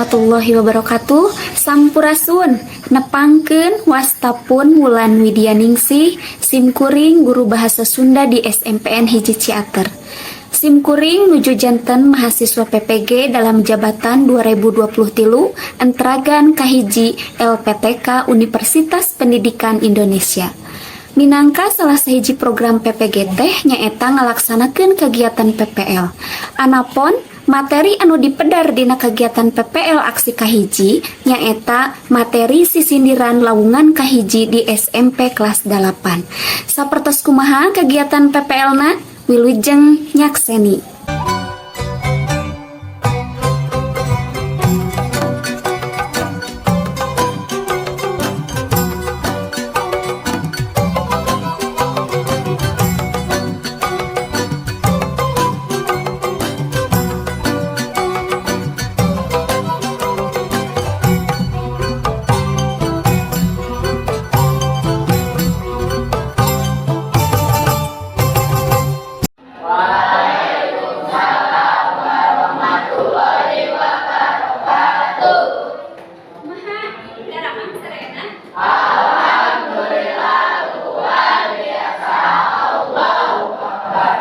warahmatullahi wabarakatuh. Sampurasun. Nepangkeun wasta pun Wulan Widyaningsih, simkuring guru bahasa Sunda di SMPN Hiji Ciater. Simkuring nuju janten mahasiswa PPG dalam jabatan 2023 Entragan Kahiji LPTK Universitas Pendidikan Indonesia. Minangka salah sahiji program PPG teh nyaeta ngalaksanakeun kegiatan PPL. Anapon materi anu dipedar dina kegiatan PPL aksi kahiji nyaeta materi sisindiran lawungan kahiji di SMP kelas 8. Sapertos kumaha kegiatan PPL na? Wilujeng nyakseni. Kumaha daramang sadayana? Alhamdulillah, luar biasa. Allahu Akbar.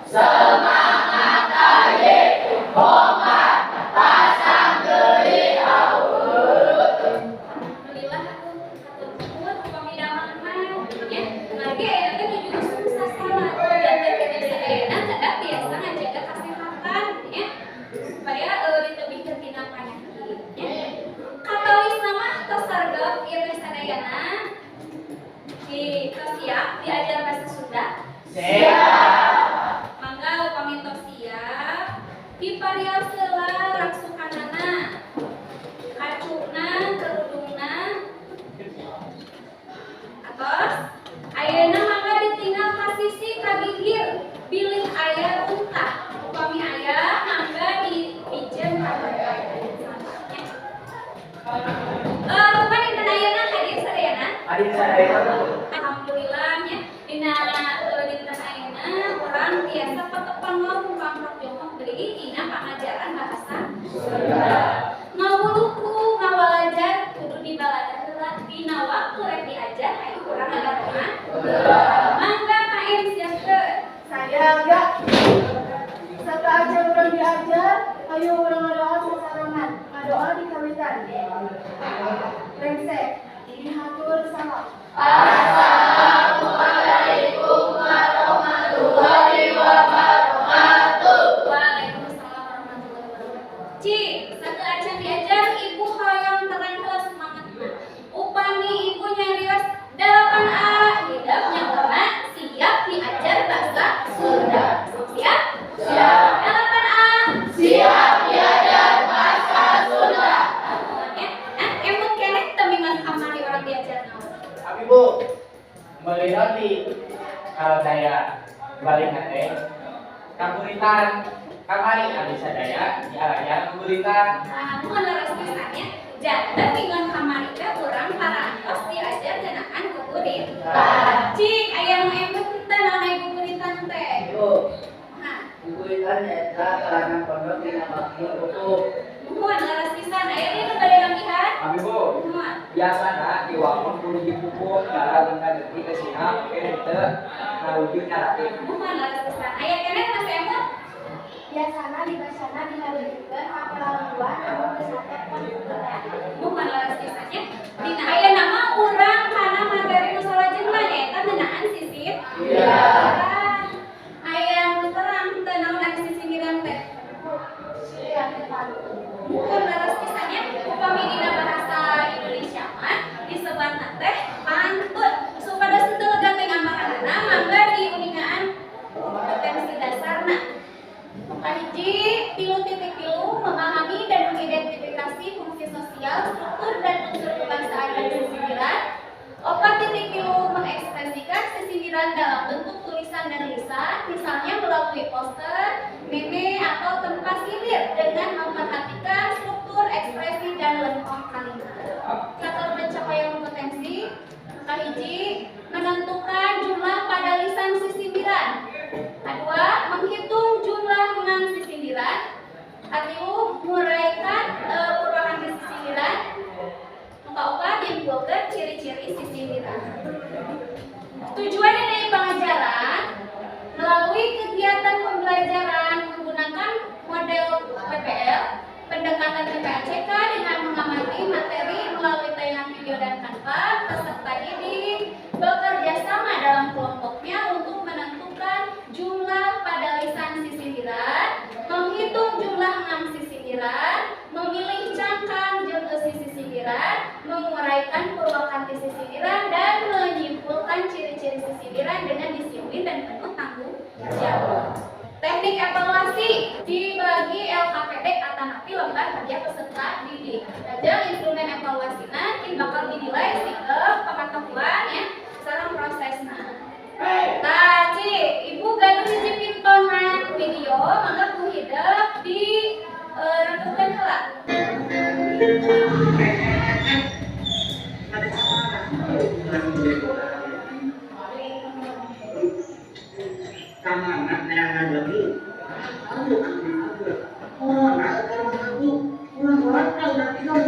Semangat aye, bongkar, pasang deui Alhamdulillah atuh hatur nuhun upami damang mah nya. Margi aya teh nuju usum sasalat. Janten kita sadayana kedah tiasa ngajaga kesehatan nya, supaya ditebihkeun tina panyakit nya. Katawisna mah tos sargep ieu teh sadayana di tos siap diajar bahasa Sunda. Siap. Mangga upami tos siap diparios heula raksukanana, kacukna, kerudungna. Atos ayeuna mangga ditinggal ka sisi, ka gigir, bilih aya runtah. Upami aya, mangga dipijeun ka bapak nya. Rupa dinten ayeuna hadir sadayana? Hadir sadayana. Alhamdulillah nya, dina dinten ayeuna urang tiasa patepang ku pangprok jongkok deui dina pangajaran bahasa Sunda. Ngawuluku ngawalajar kudu dibalada heula dina waktu rek diajar, hayu urang ngadaroan. Mangga KM siapkeun. Saya enggak. Sateuacan urang diajar, ayo urang ngadoa sasarengan. Ngadoa dikawitan. Rengse, dihatur salam. Assalamualaikum warahmatullahi wabarakatuh. Waalaikumsalam warahmatullahi wabarakatuh. Cik, sateuacan diajar, ibu hoyong terang heula semangatna. Upami ibu nyarios 8A, hidep nyaona siap diajar bahasa Sunda. Siap? Siap. 8A. Siap diajar bahasa Sunda. Ya, nah, emut keneh teu minggon kamari urang diajar naon? Abi, Bu, meuli roti kalau saya balik nate kaburitan kamari abi sadaya diajar kaburitan. Nah, muhun leres pisan nya. Janten minggon kamari teh urang parantos diajar ngeunaan buburitan. Cik, aya nu emut teu naon aya buburitan teh? Bu, Nah, buburitan eta karangan pondok dina makmur buku. Muhun leres pisan. Aya deui nu bade nambihan? Abi, Bu. Muhun. Biasana diwangun kudu dipupuk dalam lima detik ke sina oke teu ngawujud naratif. Muhun leres pisan. Aya keneh masih emut? Biasana dibacana dihadirkeun ka lalungguan anu geus hatep pangkukuran. Muhun leres pisan nya. Dina ayeuna mah urang kana materi nu salajengna, nyaeta ngeunaan sisir. Iya. Aya nu terang teu naon ari sisindiran teh? Muhun leres pisan nya. Upami dina bahasa Indonesia mah disebatna teh pantun. Supados henteu lega teh ngamakanana, mangga diuningaan kompetensi dasarna. Kahiji, 3.3, memahami dan mengidentifikasi fungsi sosial, struktur dan unsur kebangsaan dari sisindiran. 4.3, mengekspresikan sisindiran dalam bentuk tulisan dan lisan, misalnya melalui poster, meme, atau tempat sindir dengan memperhatikan struktur, ekspresi, dan lengkong kalimat. Catat pencapaian kompetensi. Kahiji, menentukan jumlah pada lisan sisindiran. Kedua, menghitung jumlah menang sisindiran. Katilu, nguraikan purwakanti. Model pendekatan TPACK dengan mengamati materi melalui tayangan video dan Canva. Peserta didik bekerja sama dalam kelompoknya untuk menentukan jumlah pada lisan sisindiran, menghitung jumlah engang sisindiran, memilih cangkang jeung eusi sisindiran, menguraikan purwakanti sisindiran, dan menyimpulkan ciri-ciri sisindiran dengan disiplin dan penuh tanggung jawab. Teknik evaluasi dibagi LKPD atanapi lembar kerja peserta didik. Lajeng instrumen evaluasi nanti bakal dinilai sikap, pengetahuan ya, sareng prosesna. Tah, Ci, Ibu gaduh hiji pintonan video, mangga ku hidep di rangkeupkeun heula. Kamana neangan lebu kamu corona keur mah urang-urang ka udah tidur.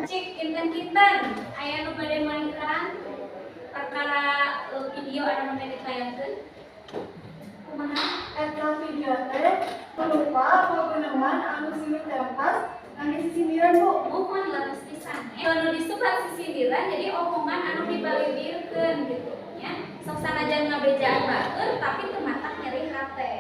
Cik, kinten-kinten, aya nu bade manggihan perkara video anu bade ditayangkeun. Kumaha? Eta video teh berupa pegunungan anu sieun tempas ngangge sisindiran, Bu. Muhun, leres pisan. Anu disebat sisindiran jadi omongan anu dibalibirkeun gitu nya. Sok sanajan ngabejaan batur tapi teu matak nyeri hate.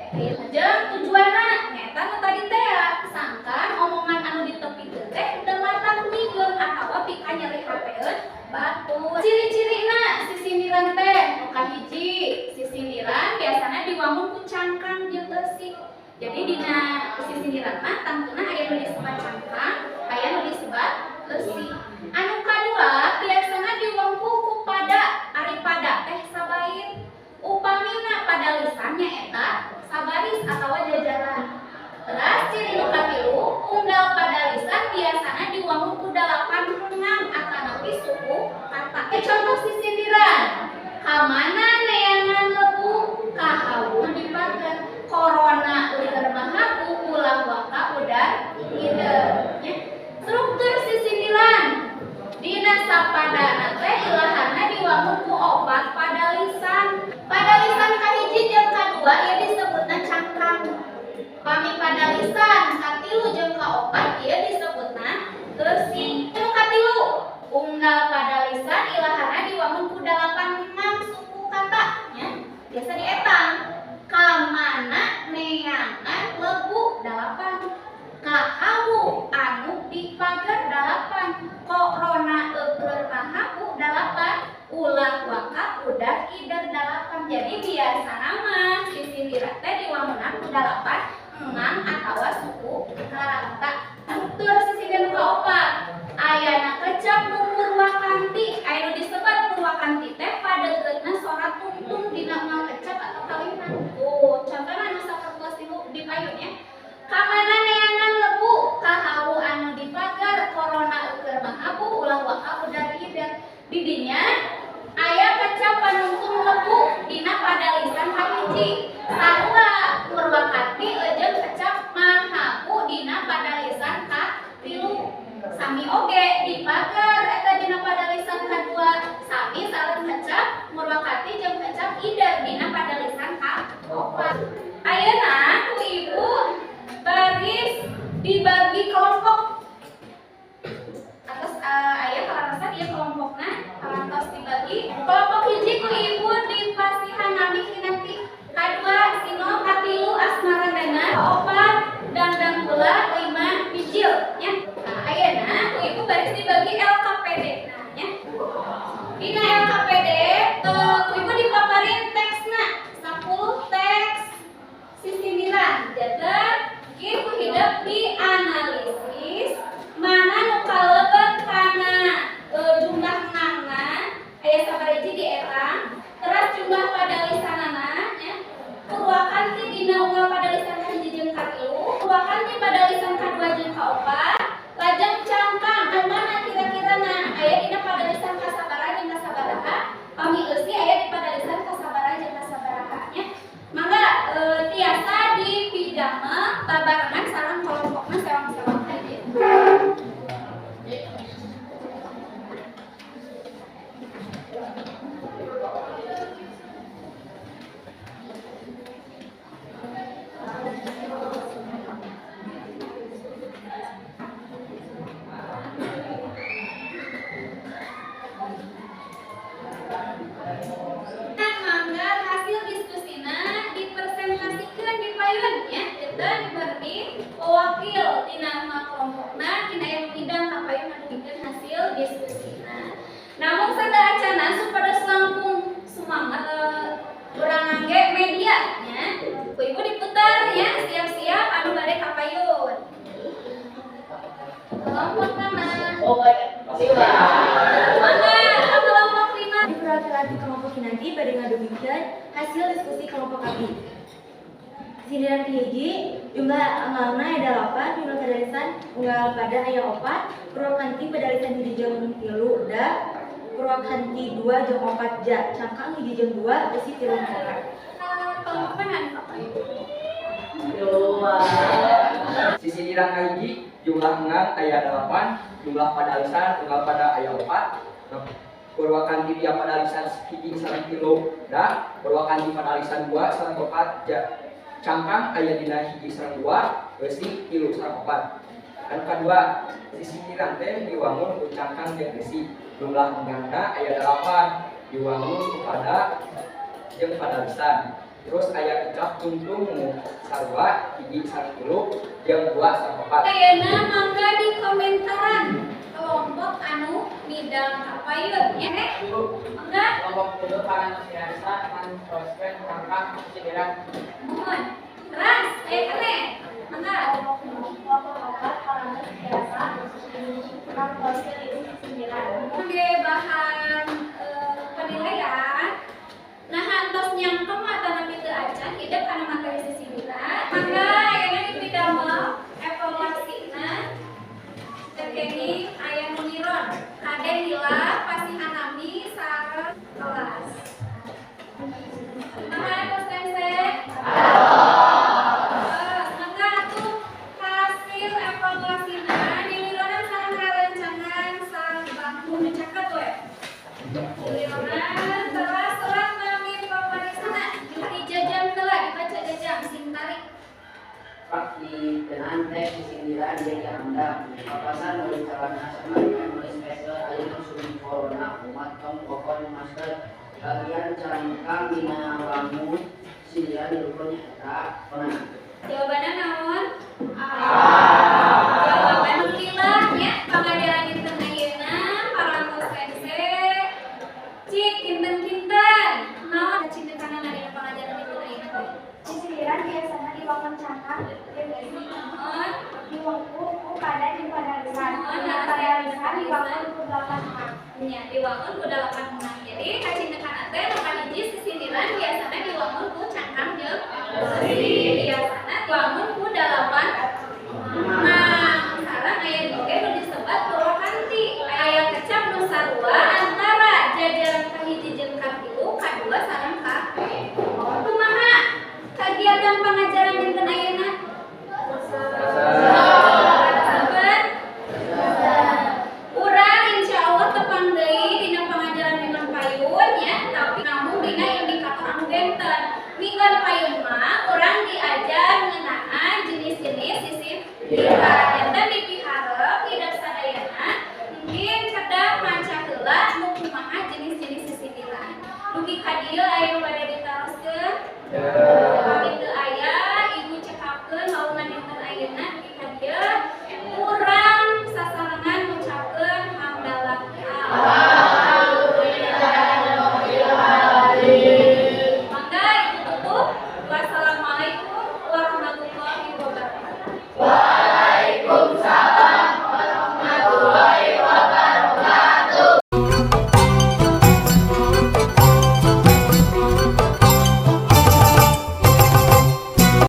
Jeung tujuanna nyaeta nu tadi teh sangkan omongan anu ditepikeun teh teu matak nyinggung atawa pika nyeri hateun batur. Ciri-cirina sisindiran teh nu kahiji, sisindiran biasana diwangun ku cangkang jeung eusi. Jadi dina sisindiran mah tangtuna aya nu disebat cangkang, aya nu disebat eusi. Anu kadua, biasana diwangku ku pada, ari pada teh sabait. Upamina pada lisan nyaeta sabaris atawa jajaran. Terus ciri nu katilu, unggal pada lisan biasana diwangun ku dalapan engang atanapi suku kata. Contoh sisindiran. Kamana neangan lebu kahawu di pagar, corona eueur mahabu ulah waka udar ngider. Ya. Struktur sisindiran. Dina sapadana teh ilahana diwangun ku opat pada lisan. Pada lisan kahiji jeung kadua ieu disebutna cangkang. Pami pada lisan katilu jeung kaopat ieu disebutna eusi. Nu katilu, unggal pada lisan ilahana diwangun ku dalapan enam suku kata nya. Biasa dietang. Kamana neangan lebu dalapan, kahawu anu di pagar dalapan, corona eueur mahabu dalapan, ulah waka udah ider dalapan. Jadi biasa nama sisindiran teh diwangunan ku dalapan engang atawa suku kata. Struktur sisindiran nu kaopat, ayana kecap nu purwakanti. Aya nu disebat purwakanti teh padeukeuteuna sora tungtung dina unggal kecap atau kalimat. Tuh, contohna anu sapertos di payun ya. Kamana neangan lebu kahawu anu di pagar, corona eueur mahabu ulah waka udah ider. Didinya aya kecap panungtung lebu dina pada lisan kahiji. Sarua purwakanti jeung kecap mahabu dina pada lisan katilu. Sami oge di pagar eta dina pada lisan kadua. Sami sareng kecap murwakanti jeung kecap ider dina pada lisan kaopat. Ayeuna ku Ibu baris dibagi kelompok atas aya kalaresan ieu kelompokna parantos dibagi. Kelompok hiji ku Ibu dipasihan nami Kinanti, kadua Sino, katilu Asmarandana, kaopat Dangdang Gula, lima Bijil nya. Nah, ayeuna ku Ibu baris dibagi LKPD. Nah nya, dina LKPD ku Ibu dipaparin teksna 10 teks sisindiran. Jadi ku hidep dianalisis mana nu kalebet kana jumlah engangna aya sabaraha di etang. Nah, mangga hasil diskusina dipresentasikan di payun ya, kita diberi wakil tina kelompokna tina yang midang ka payun ngadugikeun hasil diskusina. Namun sateuacana supados langkung sumangat urang ngangge media nya. Ku ibu diputar ya, siap-siap anu bade ka payun. Kelompok mana? Oh, Mangga, kelompok 5. Di perwakilan di kelompok Kinanti bade ngadugikeun hasil diskusi kelompok abdi. Sindiran hiji, jumlah enggangna aya 8, jumlah padalisan unggal pada aya 4, purwakanti padalisan 1 jeung 3 da, purwakanti 2 jeung 4 ja, cangkang 1 jeung 2 besi 3 4. Kelompok mana anu ka payun? Sisindiran kahiji jumlah engang aya 8, jumlah padalisan unggal pada aya 4. Purwakanti tiap padalisan 1 sareng 3 da, purwakanti padalisan 2 sareng 4 ja. Cangkang aya dina 1 sareng 2, eusi 3 sareng 4. Anu kadua, sisindiran teh diwangun ku cangkang jeung eusi. Jumlah enggangna aya 8, diwangun ku pada jeung padalisan. Terus aya kecap tungtung nu sarua 1 sareng 3 jeung 2 sareng 4. Ayeuna mangga di komentaran kelompok anu midang ka payun ya. Mangga. Kelompok 3 parantos biasa ngangroskeun cangkang sindiran. Mohon. Teras, aya keneh. Mangga. Kelompok 4 parantos biasa ngangroskeun itu sindiran. Oke, bahan penilaian. Nah, entos nyangkem atanapi teu acan hidep kana materi sisindiran. Mangga ayeuna dipidamel evaluasina teu kenging aya nu ngiron. Kade lila pasihan nami sareng kelas. Mangga entos temse. Mangga atuh hasil evaluasina dilironan sareng rerencangan sabangku dicaket we. Dilironan teras serat nami paparisana dijajam heula, dibaca jajam sing tarik. Pak di tenaan teh sindiran jadi andam. Papasan meuli calana asma meuli spesial ayeuna usum corona umat tong kokon masker. Bagian cangkang dina wangun sindiran diukur nyaeta kona. Jawabannya naon? A. Jawaban alhamdulillah nya pangajaran dinten ayeuna parantos pense. Cik kinten-kinten naon cintenkanana dina pangajaran dinten ayeuna teh? Sindiran biasana diwangun cangkang jeung eusi. Naon? Diwengku ku pada jeung padalisan. Mohon, Padalisan diwangun ku 8 engang. Nya diwangun ku 8 engang. Jadi kacintekanana teh nu kahiji sisindiran biasana diwangun ku cangkang jeung eusi. Biasana diwangun ku 8 engang. Sareng aya oge nu disebat purwakanti. Aya kecap nu sarua antara jajaran kahiji jeung katilu, kadua sareng ka. Kumaha kegiatan pangajaran dinten ayeuna? Sahabat, urang insya Allah tepang deui dina pangajaran minggon payun ya, tapi namun dina indikator anu benten. Minggon payun mah urang diajar ngeunaan jenis-jenis sisindiran. Janten dipiharep hidep sadayana mungkin kedah maca heula nu kumaha jenis-jenis sisindiran. Dugi ka dieu aya nu bade ditaroskeun?